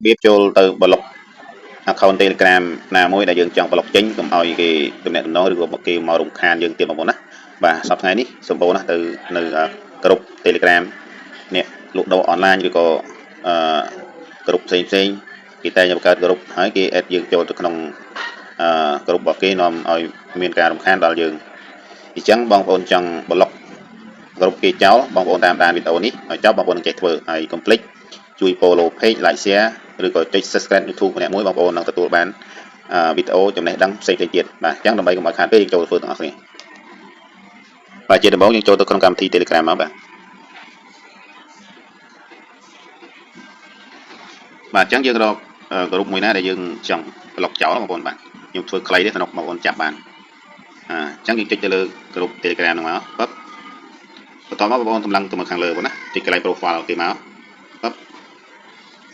របៀបចូលទៅ block account Telegram ណាមួយដែលយើងចង់ block ចេញកុំឲ្យគេទំនាក់ទំនងឬក៏គេមករំខានយើងទៀតបងប្អូនណាបាទសប្តាហ៍ថ្ងៃនេះសម្បូរណាស់ទៅនៅក្រុម Telegram អ្នកលក់ដូរអនឡាញឬក៏អឺក្រុមផ្សេងផ្សេងគេតែងបង្កើតក្រុមហើយគេ add យើងចូលទៅក្នុងអឺក្រុមរបស់គេនាំឲ្យមានការរំខានដល់យើងអញ្ចឹងបងប្អូនចង់ block ក្រុមគេចោលបងប្អូនតាមដានវីដេអូនេះឲ្យចប់បងប្អូននឹងចេះធ្វើហើយកុំភ្លេចជួយ follow page, like, share ឬក៏ចុច subscribe YouTube ម្នាក់មួយបងប្អូននឹងទទួលបានវីដេអូចំណេះដឹងផ្សេងៗទៀតបាទអញ្ចឹងដើម្បីកុំឲ្យខាតពេលយើងចូលធ្វើទាំងអស់គ្នាបាទជាដំបូងយើងចូលទៅក្នុងកម្មវិធី Telegram មកបាទបាទអញ្ចឹងយើងរកក្រុមមួយណាដែលយើងចង់ប្លុកចោលបងប្អូនបាទខ្ញុំធ្វើខ្លីទេសំណុកបងប្អូនចាប់បានអញ្ចឹងយើងចុចទៅលើក្រុម Telegram ហ្នឹងមកពឹបបន្ទាប់មកបងប្អូនតម្លឹងទៅមកខាងលើបងណាចុចកន្លែង profile គេមកពឹប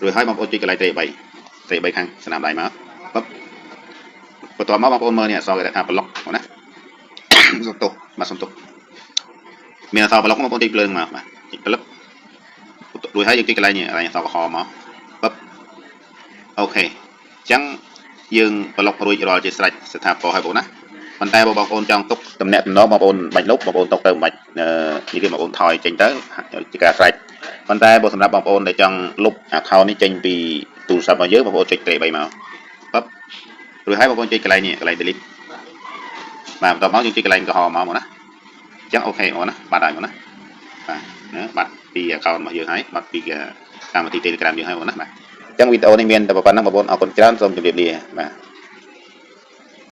រួចហើយបងប្អូនចុចកន្លែងត្រេ3ត្រេ3ខាងស្នាមដៃមកពឹបបន្ទាប់មកបងប្អូនមើលនេះអក្សរគេថា block បងណាសុំទោសបាទសុំទោសមានអក្សរ block បងប្អូនចុចភ្លើងមកបាទចុចប្លឹបរួចហើយយើងចុចកន្លែងនេះកន្លែងអក្សរក្រហមមកពឹប OK អញ្ចឹងយើងប្លុករួចរាល់ជាស្រេចស្ថាពរហើយបងណាប៉ុន្តែបើបងប្អូនចង់ទុកតំណាក់តំណងបងប្អូនបាច់លុបបងប្អូនទុកទៅមិនបាច់នេះគេបងប្អូនថយចេញទៅជាការស្រេចប៉ុន្តែបើសម្រាប់បងប្អូនដែលចង់លុប account នេះចេញពីទូរស័ព្ទរបស់យើងបងប្អូនចុចត្រេ3មកពឹបរួចហើយបងប្អូនចុចកន្លែងនេះកន្លែង delete បាទបន្ទាប់មកយើងចុចកន្លែងក្រហមមកមកណាអញ្ចឹង OK បងណាបាត់ហើយបងណាបាទណាបាត់ពី account របស់យើងហើយបាត់ពីកម្មវិធី Telegram យើងហើយបងណាបាទអញ្ចឹងវីដេអូនេះមានតែប៉ុណ្ណឹងបងប្អូនអរគុណច្រើនសូមជម្រាបលាបាទ។